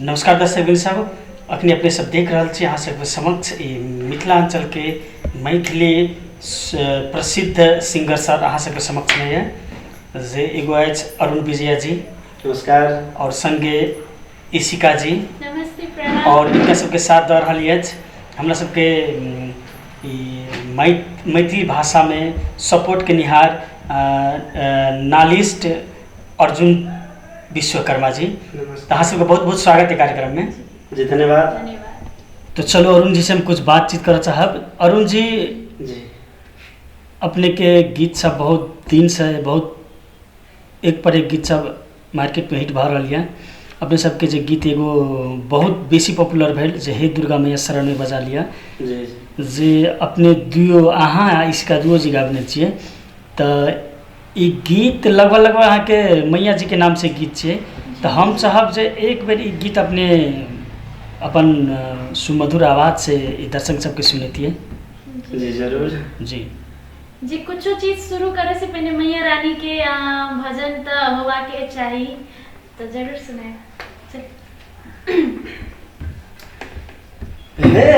नमस्कार दर्शक सब, अखनी अपने सब देख रहल छी अहाँ सबके समक्ष ई मिथिलाञ्चलके मैथिली प्रसिद्ध सिंगर सर अहाँ सबके समक्षमे यऽ जे एगो अछि अरुण विजया जी। नमस्कार। और संगे इशिका जी। नमस्ते, प्रणाम। और इनका सबके साथ दऽ रहल अछि हमरा सबके ई मैथिली भाषामे सपोर्ट केनिहार नालिस्ट अर्जुन विश्वकर्मा जी। नमस्ते। तो अहाँ सबके बहुत बहुत स्वागत है कार्यक्रम में। जी धन्यवाद। धन्यवाद। तो चलो अरुण जी से हम कुछ बातचीत करना चाहब। अरुण जी, जी अपने के गीत सब बहुत दिन से बहुत एक पर एक गीत सब मार्केट में हिट भऽ रहल यऽ। अपने सबके जे गीत एगो बहुत बेसी पॉपुलर भेल जे हे दुर्गा मैया शरण में बजा लिया, जी जी जे अपने दुओ अहाँ आ इसका दुओ जी गाबने छियै, तऽ ई गीत लगभग लगभग अहाँके मैया जीके नामसँ गीत छै। तऽ हम चाहब जे एक बेर ई गीत अपने अपन सुमधुर आवाजसँ ई दर्शक सबके सुनैतियै। जी जरूर। जी जी, कुछो चीज शुरू करे से पहले मैया रानी के भजन तऽ होवा के चाही, तऽ जरूर सुनाए। चल। हे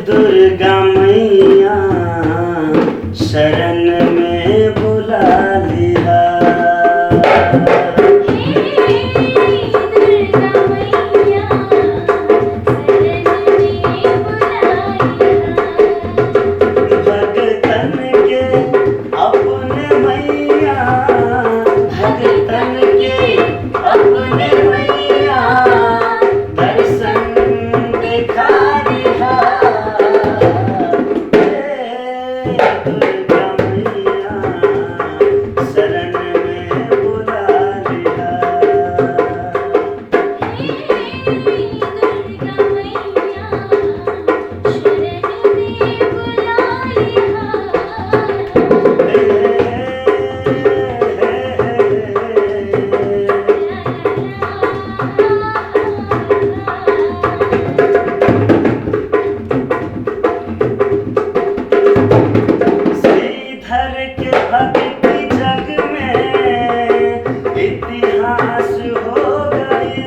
दुर्गा मैया शरण में बुला लिया, हे दुर्गा मैया शरण में बुलाइहा, भगतन के अपने मैया, भगतन के अपने मैया दर्शन देखा दिहा, हे दुर्गा मैया शरण में बुला लिहा। हे दुर्गा मैया शरण में बुलाइहा। हे हे हे श्रीधर के भक्ति जग में इतिहास हो गई।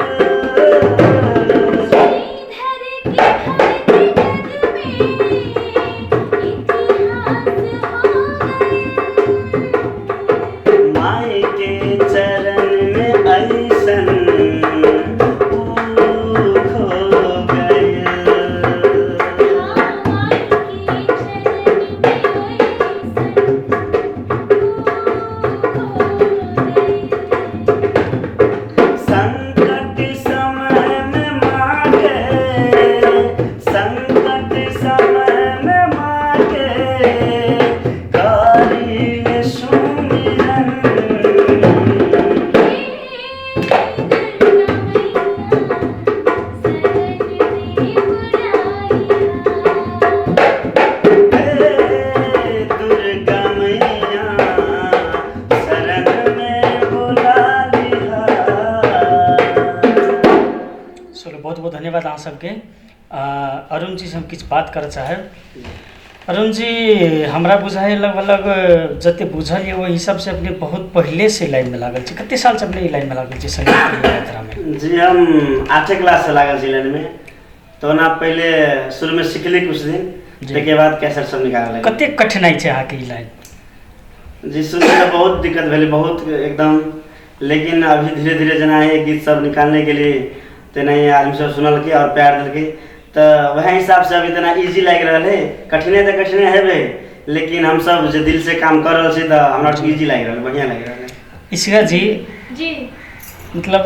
श्रीधर के भक्ति जग में इतिहास हो गई। माई के चरण में ऐसन ऊ खो गई। हाँ, माई के चरण में ऐसन ऊ खो गई। संकट समय में मांगे, संकट समय में मांगे करील सुमिरन। हे दुर्गा मैया शरण में बुलाइहा। हे दुर्गा मैया शरण में बुला लिहा। चलो बहुत बहुत धन्यवाद अहाँ सबके। अरुण जी से हम किछु बात करऽ चाहब। अरुण जी, हमरा बुझाइ लगभग लगभग जते बुझल यऽ ओहि हिसाबसँ अपने बहुत पहिलेसँ लाइनमे लागल छी। कते सालसँ अपने ई लाइनमे लागल छी संगीतके यात्रामे? जी हम 8 क्लास से लागल छी लाइन में। तो ओना पहले शुरू में सिखली कुछ दिन, ताहिके बाद कैसेट सब निकालऽ लगली। कतेक कठिनाइ छै अहाँके ई लाइन? जी शुरू में बहुत दिक्कत भेलै, बहुत एकदम, लेकिन अभी धीरे धीरे जेना ही गीत सब निकालने के लिए तेनाही आदमी सब सुनलकै और प्यार देलकै, तऽ वएह हिसाब से अभी तेना इजी लागि रहल है। कठिने तऽ कठिने हेबै, लेकिन हमसब जे दिल से काम कर रहल छी तऽ हमरा इजी लागि रहल है, बढ़िआँ लागि रहल है। इशिका जी, जी मतलब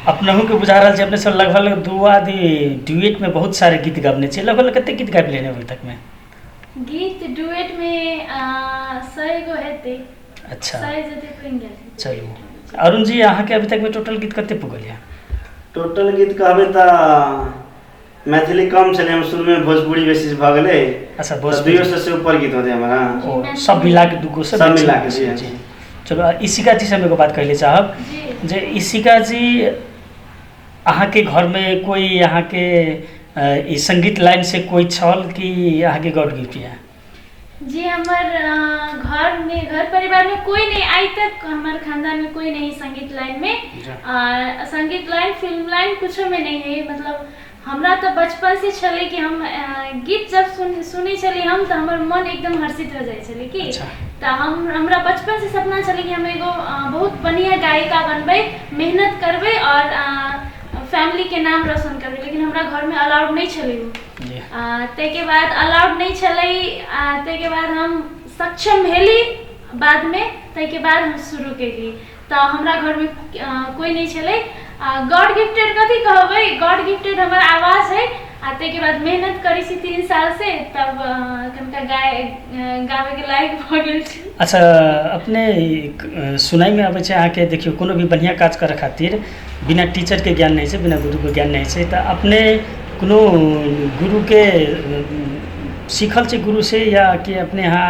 अपनहु के बुझा रहल छै अपने सब लगभग दू आदमी ड्यूएट में बहुत सारे गीत गाबने छियै। लगभग कते गीत गाबि लेने अभी तक में? गीत डुएट में 100 गो हेतै। अच्छा। 100 जते पुनि गेल हेतै। चलू अरुण जी, अहाँके अभी तक में टोटल गीत कते पुगल यऽ? टोटल गीत कहबै तऽ मैथिली कम छलै, हम शुरूमे भोजपुरी बेसी भऽ गेलै। अच्छा, तऽ भोजपुरी। 200 से ऊपर गीत होतै हमर। हाँ। ओ सब मिला के दूगो सब मिला के, जी, जी। चलो इशिका जी से हम एगो बात कहले चाहब जी जे इशिका जी, अहाँके घरमे कोई अहाँके ई संगीत लाइन से कोई छल कि अहाँके गॉड गिफ्ट यऽ? जी हमर घर में, घर परिवार में कोई नहीं, आइ तक हमर खानदान में कोई नहीं संगीत लाइन में, संगीत लाइन, फिल्म लाइन कुछो में नहीं है। मतलब हमरा तऽ बचपन से छलै कि हम गीत जब सुनै छली हम, तऽ हमर मन एकदम हर्षित हो जाइ छलै कि। तऽ हम हमरा बचपन से सपना छलै कि हम एगो बहुत बढ़िआँ गायिका बनबै, मेहनत करबै और फैमिली के नाम रोशन करबै, लेकिन हमरा घरमे अलाउड नहि छलै ओ। ताहिके बाद अलाउड नहि छलै, ताहिके बाद हम सक्षम भेली बादमे, ताहिके बाद हम शुरू केली। तऽ हमरा घरमे कोइ नहि छलै। गॉड गिफ्टेड कथी कहबै, गॉड गिफ्टेड हमर आवाज है, आ ताहिके बाद मेहनत करै छी 3 साल से, तब कनिका गाबैके लायक भऽ गेल छी। अच्छा, अपने सुनाइमे अबै छै अहाँके, देखियौ कोनो भी बढ़िआँ काज करऽ खातिर बिना टीचरके ज्ञान नहि छै, बिना गुरुके ज्ञान नहि छै, तऽ अपने कोनो गुरुके सीखल छै गुरुसँ या कि अपने अहाँ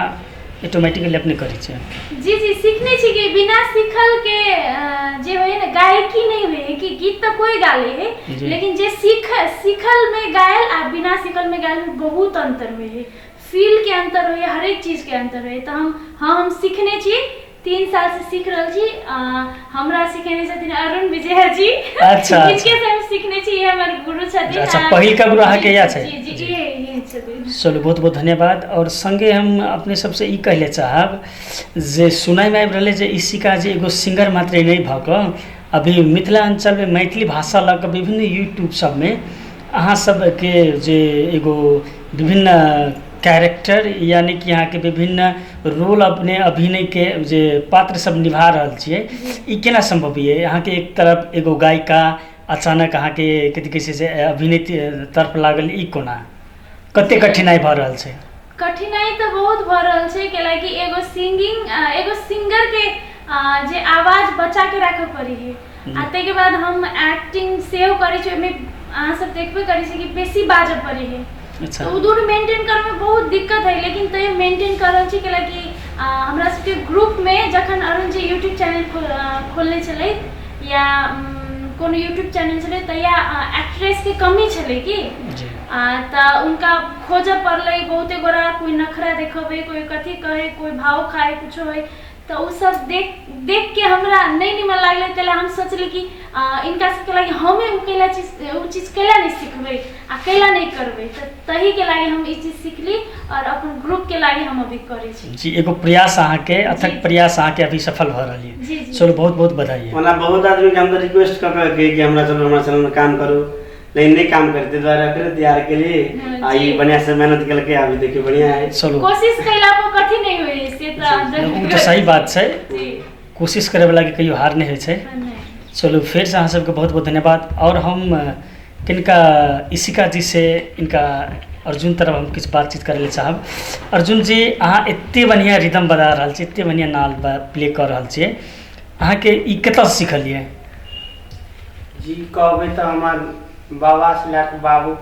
ऑटोमेटिकली अपने करै छियै? जी जी, सीखने छी कि बिना सीखल के जे होइए ने गायकी नहि होइए, कि गीत तऽ कोइ गा लै है, लेकिन जे सीखल में गायल आ बिना सीखल में गायल में बहुत अंतर होइ है, फील के अंतर होइए, हरेक चीज के अंतर होइए। तऽ हम सीखने छी, 3 साल से सीख रहल छी। हमरा सिखेने छथिन अरुण विजय जी। हिनके से हम सीखने छी, ई हमर गुरु छथिन। अच्छा, पहिलका गुरु अहाँके इएह छै? जी, जी, इहे छथिन। चलू, बहुत बहुत धन्यवाद। और संगे हम अपने सबसे ई कहले चाहब जे सुनाइमे आबि रहलै जे इशिका जे एगो सिंगर मात्रे नहि भऽ कऽ अभी मिथिलाञ्चलमे मैथिली भाषा लऽ कऽ विभिन्न यूट्यूब सबमे अहाँ सबके जे एगो विभिन्न कैरेक्टर यानी कि अहाँके विभिन्न रोल अपने अभिनयके जे पात्र सब निभा रहल छियै, ई केना सम्भव यऽ? अहाँके एक तरफ एगो गायिका अचानक अहाँके कथी कहै छै से अभिनय तरफ लागल, ई कोना, कते कठिनाइ भऽ रहल छै? कठिनाइ तऽ बहुत भऽ रहल छै, कैलाकि एगो सिंगिंग, एगो सिंगरके जे आवाज बचा के राखऽ पड़ै है, आ ताहिके बाद हम एक्टिंग सेहो करै छी, ओहिमे अहाँ सब देखबे करै छी कि बेसी बाजऽ पड़ै है। तऽ ओ दुनू मेंटेन करऽमे बहुत दिक्कत है, लेकिन तैयो मेंटेन कऽ रहल छी, कैलाकि हमरा सबके ग्रुपमे जखन अरुण जी यूट्यूब चैनल खोलने छलै या कोनो यूट्यूब चैनल छलै, तहिया एक्ट्रेसके कमी छलै कि, तऽ उनका खोजऽ पड़लै बहुते गोरा, कोइ नखरा देखबै, कोइ कथी कहै, कोइ भाव खाइ, कुछो होइ, तऽ ओ सब देख देख के हमरा नहि निमन लागलै। ताहि लए हम सोचली कि इनका सबके लागि हमे ओ कैला चीज, ओ चीज कैला नहि सिखबै आ कैला नहि करबै, तऽ तहीके लागि हम ई चीज सिखली और अपन ग्रुपके लागि हम अभी करै छी। जी, एगो प्रयास अहाँके, अथक प्रयास अहाँके अभी सफल भऽ रहल यऽ। जी जी। चलू, बहुत बहुत बधाई। ओना बहुत आदमीके हम तऽ रिक्वेस्ट कऽ कऽ कि हमरा चलू, हमरा चैनलमे काम करू, लेकिन नहि काम करते द्वारा अकरे तैयार केलिए आ ई बढ़िया से मेहनत केलकै, अभी देखियौ बढ़िया है। चलू, कोशिश कैला पर कथी नहि होइ से तऽ ओ तऽ सही बात छै। जी। कोशिश करैवलाके कहियो हार नहि होइ छै। नहि। चलू, फेरसँ अहाँ सबके बहुत बहुत धन्यवाद। आओर हम किनका इशिका जी से इनका अर्जुन तरफ हम किछु बातचीत करै लए चाहब। अर्जुन जी, अहाँ एते बढ़िआँ रिदम बजा रहल छी, एते बढ़िआँ नाल प्ले कऽ रहल छियै, अहाँके ई कतऽसँ सिखलियै? जी, कहबै तऽ हमर बाबासँ लए कऽ बाबू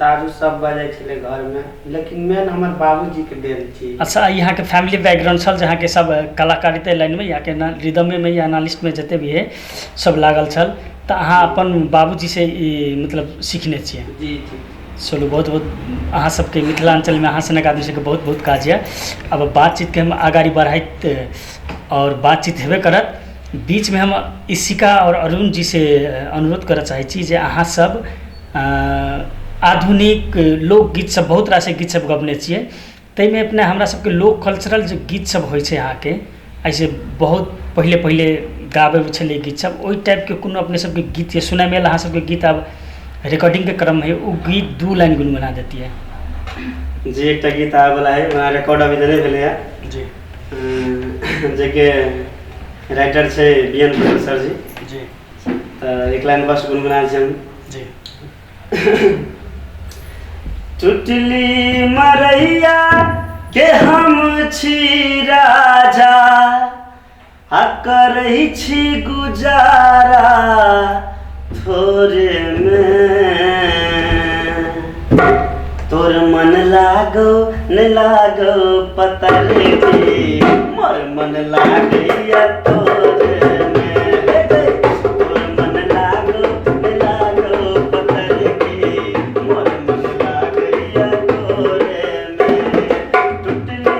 दादू सब बजै छलै घरमे, लेकिन मेन हमर बाबूजीके देन छी। अच्छा, ई अहाँके फैमिली बैकग्राउंड छल जे अहाँके सब कलाकारिते लाइनमे या के रिदमेमे या एनालिस्टमे जते भी है सब लागल छल, तऽ अहाँ अपन बाबूजीसँ ई मतलब सीखने छियै? जी जी। चलू, बहुत बहुत अहाँ सबके मिथिलाञ्चलमे अहाँ सनक आदमी सबके बहुत बहुत काज यऽ। अब बातचीतके हम अगाड़ी बढ़ैत आओर बातचीत हेबे करत, बीचमे हम इशिका आओर अरुण जीसँ अनुरोध करऽ चाहै छी जे अहाँ सब आधुनिक लोकगीत सब बहुत रास गीत सब गबने छियै, ताहिमे अपने हमरा सबके लोक कल्चरल जे गीत सब होइ छै अहाँके, एहिसँ बहुत पहिले पहिले गाबै छलै गीत सब, ओहि टाइपके कोनो अपने सबके गीत सुनैमे आयल अहाँ सबके गीत आब रिकॉर्डिंगके क्रममे है, ओ गीत 2 लाइन गुनगुना देतियै। जी, एकटा गीत आबैवला है, ओना रिकॉर्ड अभी तऽ नहि भेलैए। जी। जेके राइटर छै बी एन पटेल सर जी। जी। तऽ एक लाइन बस गुनगुना छै हम। जी। टुटली मरैया के हम छी राजा, आ करै छी गुजारा थोड़े मे, तोर मन लागो न लागो पता रे के, मोर मन लागैया तोरे मे, तोर मन लागो न लागो पता रे के, मोर मन लागैया तोरे मे, टुटली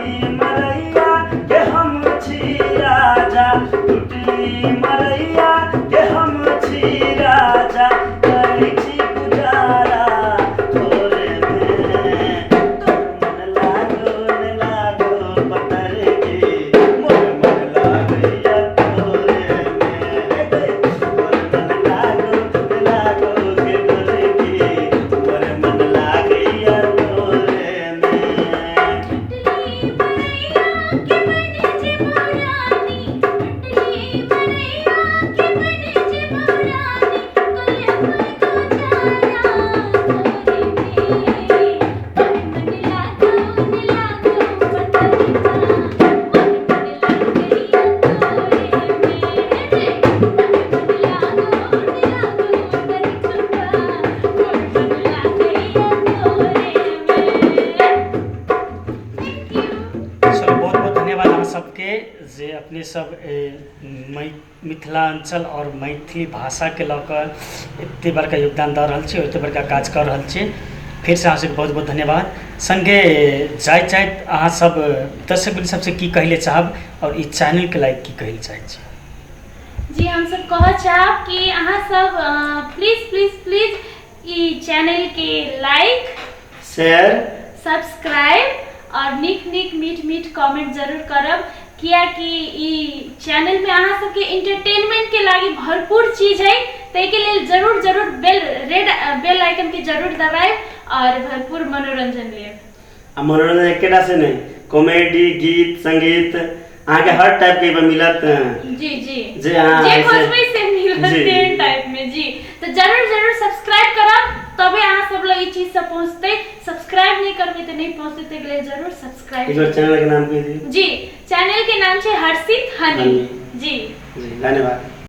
राजा करै छी गुजारा तोरे में। तोर मन लागो न लागो पतर की, मोर मन लागैया तोरे में। तोर मन लागो न लागो के गोरकी, मोर मन लागैया तोरे में। टुटली बरैया के बने जे रानी, टुटली बरैया के बने जे रानी, कलिया पर गुजारा तोरे में। तोर मन लागो न लागो पतरिया, मोर मन लागैया तोरे में। तोर मन लागो न लागो करिखुआ, मोर मन लागैया तोरे में। Thank you. चलो, बहुत बहुत धन्यवाद अहाँ सबके जे अपने सब मिथिलाञ्चल और मैथिली भाषाके लऽ कऽ एते बड़का योगदान दऽ रहल छी, एते बड़का काज कऽ रहल छी। फेरसँ अहाँ सबके बहुत बहुत धन्यवाद। सङ्गे जाइत जाइत अहाँ सब दर्शक सबसँ की कहै लए चाहब और ई चैनलके लायक की कहै लए चाहै छी? जी, हम सब कहऽ चाहब कि अहाँ सब please please please E channel के लाइक, शेयर, सब्सक्राइब और नीक नीक मीठ मीठ कमेंट जरूर करब, कियाकि ई चैनल में अहाँ सबके एंटरटेनमेंट के लागी भरपूर चीज है। ताहिके लेल जरूर जरूर बेल रेड बेल आइकन के जरूर दबाएब और भरपूर मनोरंजन लेब। आ मनोरंजन एकेटा से नहि, कॉमेडी, गीत, संगीत, अहाँके हर टाइप के एहिपर मिलत। जी जी जे अहाँ जे खोजबै से मिलत। तेहन टाइप में। जी, तऽ जरूर जरूर सब्सक्राइब करब, तबे अहाँ सब लग ई चीज सब पहुँचतै। सब्सक्राइब नहि करबै तऽ नहि पहुँचतै, ताहिके लेल जरूर सब्सक्राइब। एक बेर चैनल के नाम कहि दियौ। जी, चैनल के नाम छै हर्षित हनी। हनी। जी। जी, धन्यवाद।